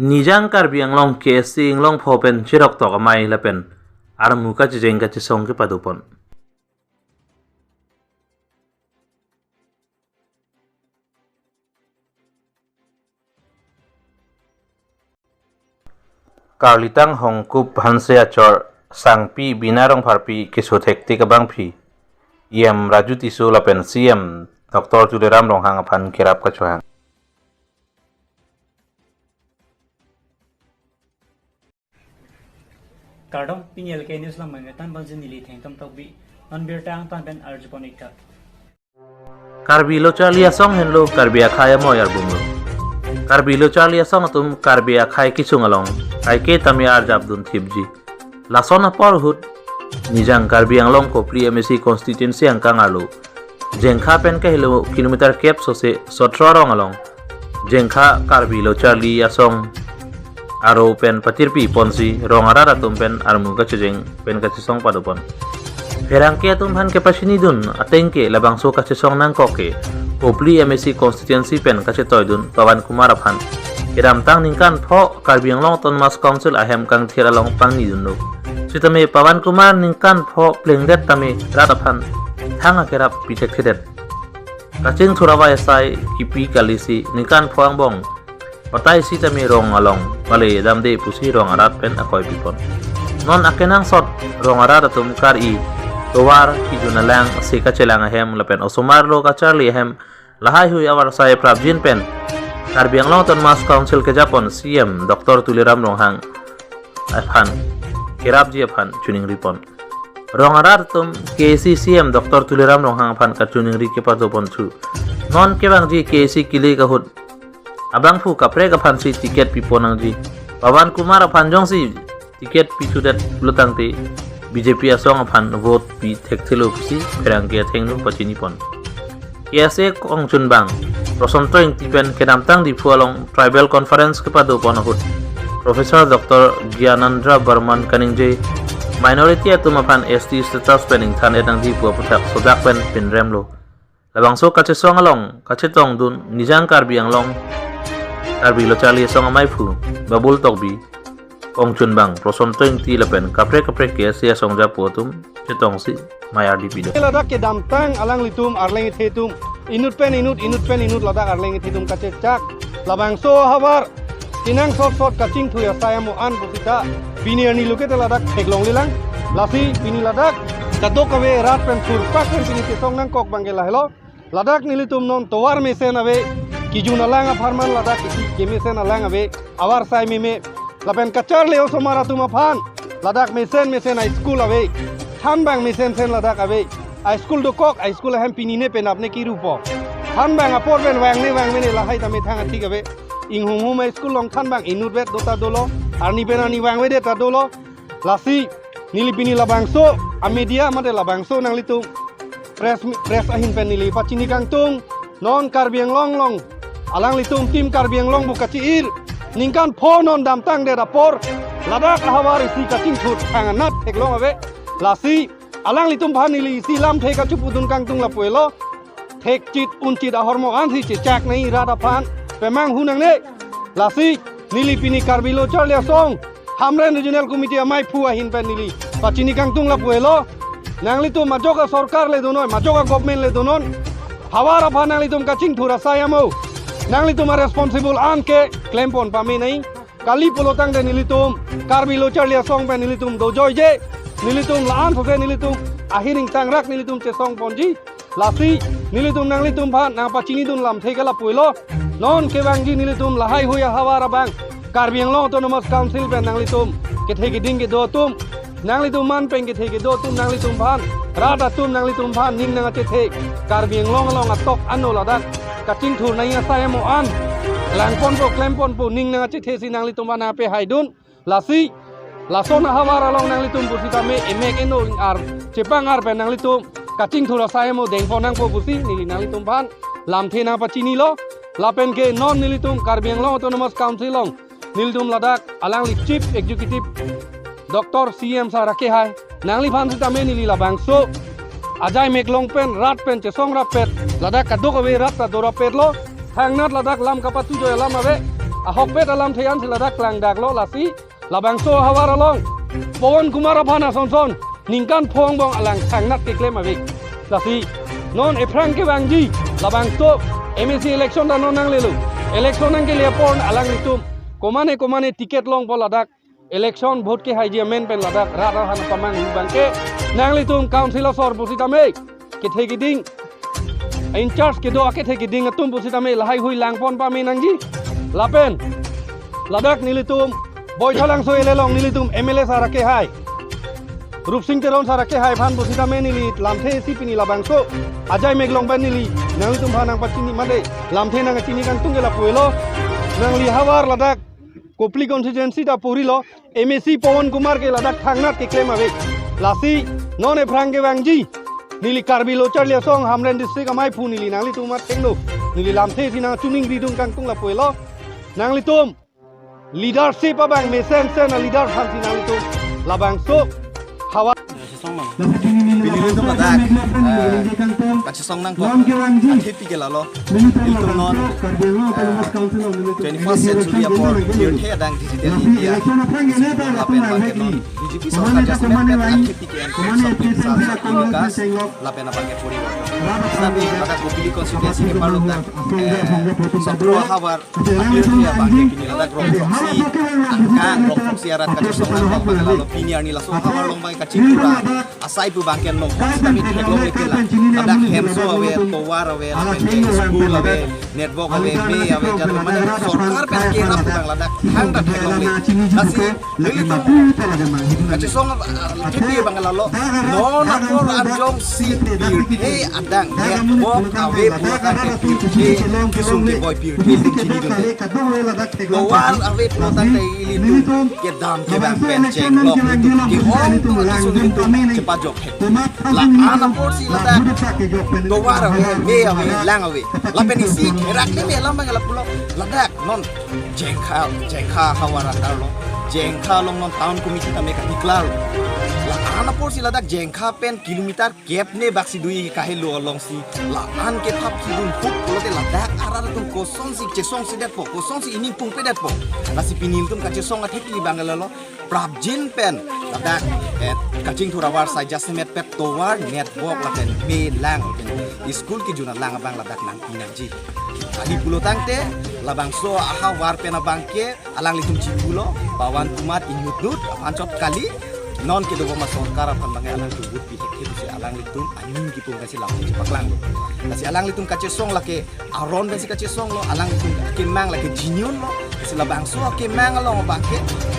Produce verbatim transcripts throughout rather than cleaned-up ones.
Nijang Karbi Anglong K S A Inglongpho pen cheroktok amei lapen armu kachejeng kachesong kepadopon. Karlitang Hongkup Hanse achor Sangpi Bina Rongpharpi keso thektik abangpi E M Raju Tisso lapen C M Doctor Tuliram Ronghang aphan kerap kachohang. Kardom, pini L K News lang mangketan bangsi neli Thengtom Tokbi, non birta angtan pen arjupon ikta. Karbi Lo Charli Asong henlo Karbi akhei amoi arbumlo. Karbi Lo Charli Asong atum Karbi akhei kisung along kaike tame arjapdun thipji. Lason apor ahut Nijang Karbi Anglong Kopili M A C constituency angkang arlo Jengkha pen kahelo kilometer kep sose Sotro arong along Jengkha Karbi Lo Charli Asong aro pen patirpi ponsi rong arat atum pen armu kachejeng pen kachesong padopon. Pherangke atum aphan kepachinidun ateng ke labangso kachesong nangkok ke Kopili M A C constituency pen kachetoidun Pawan Kumar aphan kedamtang ningkan pho Karbi Anglong Autonomous Council ahem kangthir along pangnidunlo. Sitame Pawan Kumar ningkan pho plengdet tame rat aphan thang akerap pithekthe det. Kachingthur avai asai kipi kalisi ningkan pho angbong patai sitame rong along pale damde pusi rong arat pen akoi pipon. Non akenangsot rong arat atum kar-i tovar kijun alang se kachelang ahem lapen osomar lo kacharli ahem lahaihui avarsai prapjin pen Karbi Anglong Autonomous Council kejapon C M Doctor Tuliram Ronghang aphan kerapji aphan chiningripon. Rong arat atum K A C C M Doctor Tuliram Ronghang aphan kachiningri kepadoponthu. Non kevangji K A C kilik ahut abangphu kaprek aphansi ticket pipon nangji. Pawan Kumar aphan jongsi ticket pithudet pulotangte B J P asong aphan vote pithekthe lo pusi pherangke athengno pachinipon. K S A kongchunbang Prosanto Ingti pen kedamtang Diphu along Tribal Conference kepadopon ahut Professor Doctor Gyanendra Barman kaningje minority atum aphan S T status pen ingthan-et nangji pu aputhak sodak pen pinremlo. Labangso kachesong along kachetongdun Nijang Karbi Anglong Karbi Lo Charli Asong amaiphu Babul Tokbi, kongchunbang Prosanto Ingti lapen kaprek kaprek K S A asong japo atum chetongsi mei ardi pido. Ladak kedamtang alanglitum arleng kethe atum inut pen inut, inut pen inut ladak arleng kethe atum kachechak. Labangso ahavar kenangsot sot kachingthur asai amo an pusita pini arni luke te ladak theklonglelang. Lasi pini ladak kadokave rat pen thurpak pen pini chesong nangkok abangke lahelo. Ladak nelitum non tovar mesen ave, kijun alang apharman ladak isi kemesen alang ave, avarsai meme. Lapen kacharli osomar atum aphan ladak mesen mesen a-school ave, thanbang mesen sen ladak ave. A-school dokok, a-school ahem pini ne penap ne kirupo. Thanbang apor pen vangne vangve ne lahai tame thang athik ave. Inghumhum a-school along thanbang inutvet dota dolo, arni pen arni vangvedet ta dolo. Lasi neli pini labangso a-media mate labangso nanglitum press, press ahin pen neli pachini kangtung, non Karbi Anglong along alanglitum Team Karbi Anglong pu kachi-ir ningkan pho non damtangdet apor ladak ahavar isi kachingthur thang anat theklong ave. Lasi alanglitum aphan neli isi lamthe kachipudun kangtung lapu-elo. Thekchit unchit ahormu ansi chechak nangji rat aphan pemanghu nangne. Lasi neli pini Karbi Lo Charli Asong Hamren Regional Committee amaiphu ahin pen neli pachini kangtung lapu-elo. Nanglitum majok asorkar le donon, majok a-government le donon, havar aphan nanglitum kachingthur asai amo nanglitum a-responsible an ke klempon pame nangji. Kali pulotangte nelitum Karbi Lo Charli Asong pen nelitum dojoije, nelitum la-an sose nelitum ahiring tangrak nelitum chesongponji. Lasi nelitum nanglitum aphan nangpachinidun lamthe ke lapu-elo. Non kevangji nelitum lahaihui ahavar abang Karbi Anglong Autonomous Council pen nanglitum kethe keding kedo atum, nanglitum man pen kethe kedo atum nanglitum aphan, rat atum nanglitum aphan ning nangkachethe, Karbi Anglong along atok ano ladak kachingthur nangji asai amo an langponpo klemponpo ning nangkachethe si nanglitum aphan nangpehaidun. Lasi lason ahavar along nanglitum pusitame emek eno ingar chepang ar pen nanglitum kachingthur asai amo dengpon nangpo pusi neli nanglitum aphan lamthe nangpachinilo. Lapen ke non nelitum Karbi Anglong Autonomous Council along nelitum ladak alangli Chief Executive Doctor C M Sir akehai nangliphan sitame neli labangso ajai meklong pen rat pen chesong rappet, ladak kadokave rat ta do rappetlo. Thangnat ladak lam kapatujoi alam ave. ahokpet alamthe an si ladak klangdaklo, lasi labangso ahavar along Pawan Kumar aphan asonson ningkan pho angbong alang thangnat keklem ave. Lasi non ephrang kevangji labangso M A C election ta non nanglelo. Election nangkele apor alanglitum komane komane ticket longpo ladak election vote kehaiji amen pen ladak rat ahan pamanghu abangke nanglitum council asor pusitame kethe keding, in charge kedo akethe keding atum pusitame lahaihui langpon pame nangji. Lapen ladak nelitum Boithalangso area along nelitum M L A sir akehai, Rupsing Teron sir akehai aphan pusitame neli lamthe isi pini labangso ajai mek along pen neli nanglitum aphan nangpachini mate lamthe nangchini kangtung ke lapu-elo. Nangli havar ladak Kopili constituency ta purilo, M A C Pawan Kumar ke ladak thangnat keklem ave. Lasi non ephrang kevangji neli Karbi Lo Charli Asong Hamren District amei aphu neli nanglitum amat thengno, neli lamthe isi nangchiningridun kangtung lapu-elo. Nanglitum leadership abang mesensen aleader aphansi nanglitum labangso havar. Pini nelitum ladak, eh, kachesong nangkok athepi ke lalo. Nelitum non, eh, twenty-first century apor pirthe adang digital India, lapen abangke non B J P sorkar jasemet pen athepi ke en sokpik sa sokpik vikas, lapen abangke poriborton. Sitame ladak Kopili constituency ke parlok dak, eh, sotro ahavar apirthe abangke pini ladak rong throksi angkang, rong throksi arat kachesong nangkok abang lalo. Pini arni laso ahavar along abang kachingthur ra asai pu abangke nonghong sitame theklongle ke la. Ladak hemso ave, tovar ave, lapen ke school ave, network ave, me ave, jat mane sorkar pen kerap pu abang ladak thangta theklongle. Lasi nelitum kachesong, ah, athepi abang lalo. Non apor arjongsi pirthe adang network ave pu abangke pirthe kesung keboi pirthe ding chinidunde. Tovar ave pu tangte ilitum kedam kevang pen chenglok, ilitum ke-ong atum akesung ilitum chepajok thek. La-an apor si ladak tovar ave, me ave, lang ave. Lapen isi kerak le me alam abang lapulo. Ladak non Jengkha, Jengkha havar atarlo. Jengkha along non town committee tame kadeklarlo. La-an apor si ladak Jengkha pen kilometer kep ne bak si dui kahelo alongsi la-an kethap si dun hup pulote ladak arat atum kosonsi chesongsedetpo, kosonsi ining pungpedetpo. Lasi pini nelitum kachesong athepi abang lalo. Prapjin pen ladak, eh, kachingthur ahavar asai jasemet pen tovar, network lapen me, lang, school kejun alang abang ladak nangpi nangji. Kali pulo tangte labangso ahavar pen abangke alanglitum chipulo, Pawan Kumar inutnut aphan chot kali. Non kedobom asorkar aphan abangke alanglitum vote pi thekthe pusi alanglitum aning kipum pensi lamthe chepaklanglo. Lasi alanglitum kachesong lake aron pensi kachesonglo, alanglitum akemang lake genuine lo. Lasi labangso akemang along abangke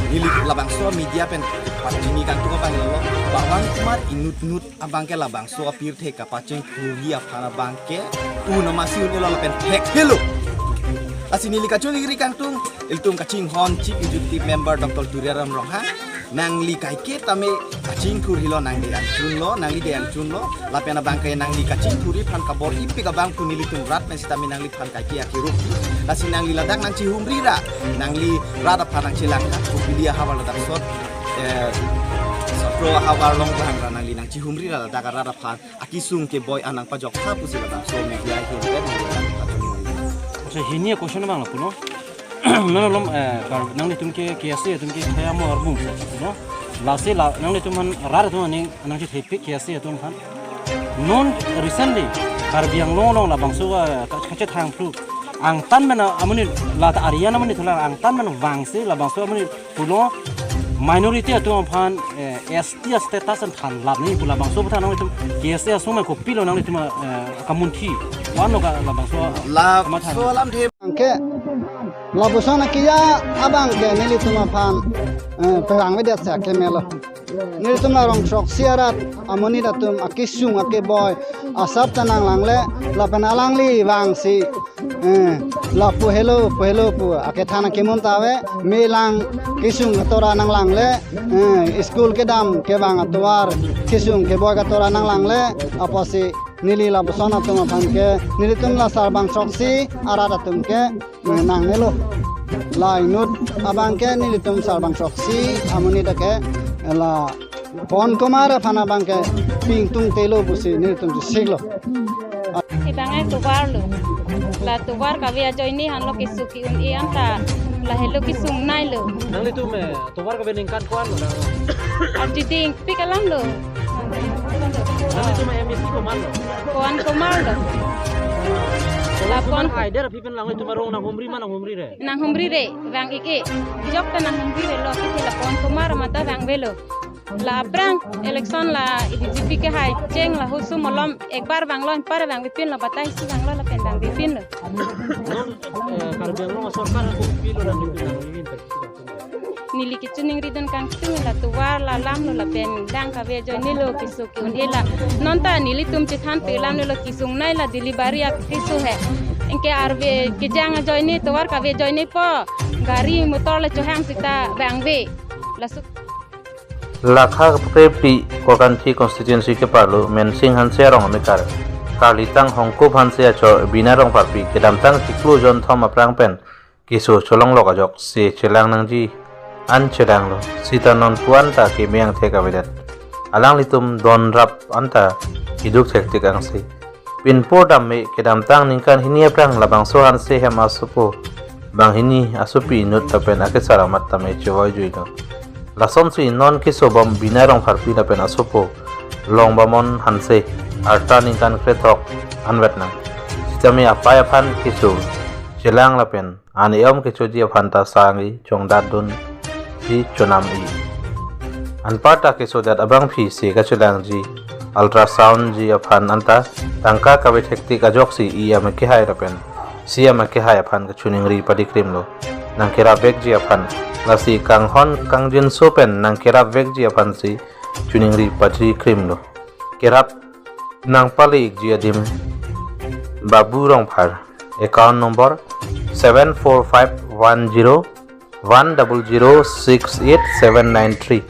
neli labangso media pen pachini kangtung abang lo, Pawan Kumar inutnut abangke labangso apirthe kapachingthurji aphan abangke un amatsi un-elo lapen thekhelo. Lasi neli kachiningri kangtung, ilitum kachinghon Chief Executive Member Doctor Tuliram Ronghang, nangli kaike tame kachingthurhilo, nangli angchunlo, nangli de angchunlo, lapen abangke nangli kachingthurji aphan kabor-ipik abang pu nelitum rat pen sitame nangliphan kaike akiruk. Lasi nangli ladak nangchihumri ra, nangli rat aphan nangchelang ra, Kopili ahavar ladak sot, eh, sotro ahavar along bang ra nangli nangchihumri ra ladak rat aphan akesung keboi an nangpajok tha pusi labangso media ahin pen nangli nangpajok. Acha, hini a-question abang lapulo. Non alom, eh, kar nanglitum ke K S A atum ke khei amo arbung pulo. Lasi la nanglitum aphan rat atum aning nangchethepik K S A atum aphan. Non recently Karbi Anglong along labangso, eh, ka-, kachethang phru. Angtan mena amonit la ta arian amonit thulang angtan mena vangsi labangso amonit pulo minority atum aphan, eh, S T status an thanlap nangji pu labangso aputhak nanglitum K S A asong ma kopilo nanglitum, eh, kamunthi. Wano ka labangso la kamathan. So lamthe abangke lapuson akeja abangke nelitum aphan, eh, perang vedet si akemelo. Nelitum la rong throksi arat amonit atum akesung akeboi asap ta nanglangle lapen alangli vangsi, eh, lapu helo, pu helo pu akethan akemum ta ave, me lang kesung katora nanglangle, eh, school kedam kevang atovar kesung keboi katora nanglangle, apotsi neli lapuson atum aphan ke, nelitum la sarbang throksi arat atum ke, eh, nangnelo. La inut abangke nelitum sarbang throksi amonit ke, la Pawan Kumar aphan abangke pingtung telo pusi nelitum chesiklo. Ibang e tovar lo. La tovar kave ajoine henlo keso ke-un-e anta lahelo kesung nailo. Nanglitum, eh, tovar kave ningkan ko-an lo nang? Arjuding pik alam lo. Nanglitum M A C komat lo? Ko-an komat lo. Lapuson ko-an ko- Haider aphi pen nanglitum arong nanghumri ma nanghumri re? Nanghumri re, vang-ik-e. Jok ta nanghumri re lo, kisi lapuson komat mata vangvelo. La aphrang election la B J P kehai cheng la husu molom ekbar vanglo, anpar vangvepinlo, batai si vanglo lapen vangvepinlo. Non, eh, Karbi Anglong sorkar ko pilo dan dipin nang ingin terpilih. Neli kechiningri dun kangtung la tovar la lam lo lapen dang kave ajoine lo keso ke-un-e la. Non ta nelitum chethan pe lam lo kesung nai la delivery a keso he. Anke arve kejang ajoine tovar kave ajoine po gari motor le chohang sita vangve. Laso Lakha kepri Korkanthi constituency keparlo Mensing Hanse arong amekar, karlitang Hongkup Hanse achor Bina Rongpharpi kedamtang chiklo jonthom aphrang pen keso cholonglok ajok si chelang nangji an chelanglo, sita non ko-an ta keme angthek avedet. Alanglitum don rap anta iduk thektik angse. Pinpur dam me kedamtang ningkan hini aphrang labangso Hanse hem asopo banghini asopi inut lapen akesar amat tame chevoi juilo. Lasonsi non keso bom Bina Rongpharpi lapen asopo Longbamon Hanse, arta ningkan krethok anvet nang. Sitame apai aphan keso chelang lapen an-e-om kechoji aphan ta sangri chongdat dunsi chonam-i. Anparta kesodet abangphi si kachelangji ultrasound ji aphan anta tangka kave thektik ajoksi E M akehai lapen C M akehai aphan kachiningri padikrimlo. Nangkerap vekji aphan, lasi kanghon kangjinso pen nangkerap vekji aphansi chiningri padikrimlo. Kerap nangpale-ikji adim Babu Rongphar, account number seven four five one zero one double zero six eight seven nine three,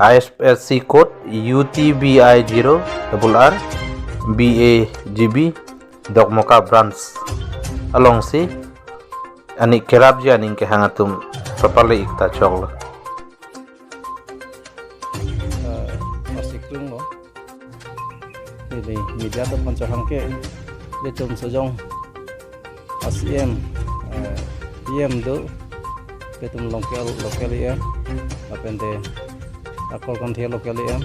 I F S C code U T B I zero double R B A G B, Dokmoka branch alongsi aning kerapji aning kehang atum papale-ik ta choklo. Eh, masik tung lo. Neli media atum aphan chohang ke, ilitum sojong a C M, eh, E M do, ilitum local, local E M, lapen te a Korkanthi local E M.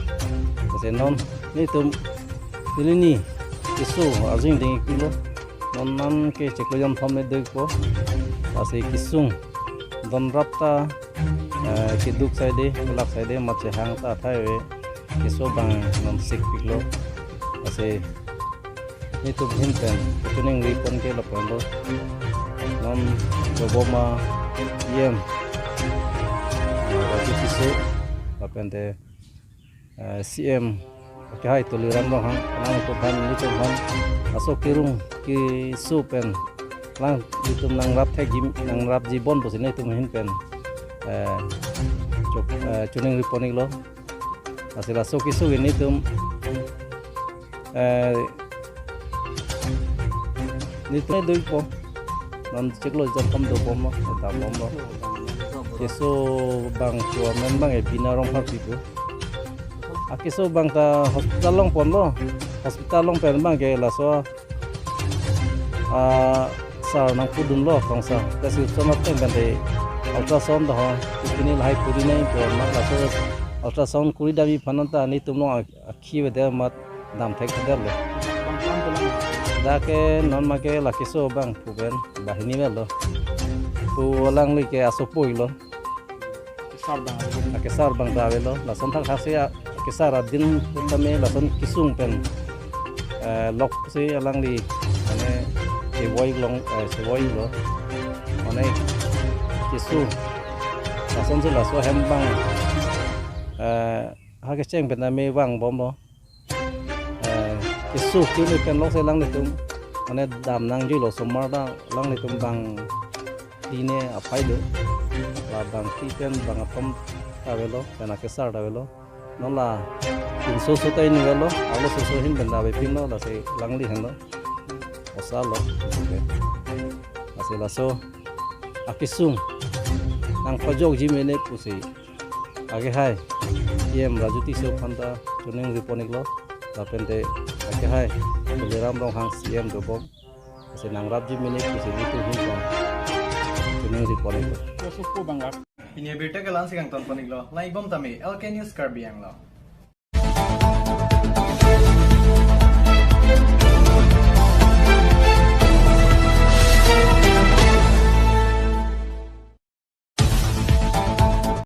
Lasi non nelitum neli ni keso arjuding-iklo. Non an ke chiklo jonthom me doikpo. Lasi kesung don rap ta, eh, keduk saide, kelak saide, mat chehang ta athai ave. Keso bang non sikpiklo. Lasi nelitum ahin pen kachiningri pon ke lapuson lo. Non dobom a E M, eh, Raju Tisso, lapen te, eh, C M akehai Tuliram Ronghang, nangtum aphan, nelitum aphan laso kerung keso pen alanglitum nangrap thekji, nangrapji bon pusi nelitum ahin pen, eh, chok, eh, chiningri pon-iklo. Lasi laso keso ke nelitum, eh, nelitum doikpo. Non chiklo jonthom dobomlo, dambomlo. Keso bang keso amen abang ke Bina Rongpharpi pu. Akeso abang ta hospital along ponlo. Hospital along pen abang ke laso, ah, sir nangpudunlo, kong sir. Kasi somat pen pen te ultrasound ta ho. Pini lahai kuri nai pu, mat laso ultrasound kuri damji aphan ta nelitum along a-, akhi avedet amat dam thekthedetlo. Dak ke non ma ke la keso abang pu pen banghini avelo. Pu alangli ke asopo-iklo. Kesar abang. Akesar abang ta avelo. Lason thakthak si akesar adin tame lason kesung pen, eh, lok si alangli mane chevoi long, eh, chevoi-iklo. Mane keso. Lasonsi laso hem abang, eh, ha kecheng pen tame vangbomlo. Eh, keso ke-un-e pen lok si alanglitum mane dam nangjuilo, osomar ta alanglitum bangphli ne apai do. La bangphli pen bang athom ta avelo, pen akesar ta avelo. Non la pinso so ta ingni avelo, arloso so ahin pen ta avepinlo, lasi alangli henlo. Osa lo. Lasi laso akesung nangpajokji mene pusi akehai E M Raju Tisso aphan ta chiningri pon-iklo, lapen te akehai Tuliram Ronghang C M dobom, Senang rap ji minute kusi itu hin kan. Kuning si pon itu. Pini birta ke la-ansi kangton pon-iklo. Lang-ik bom tame L K News Karbi Anglong.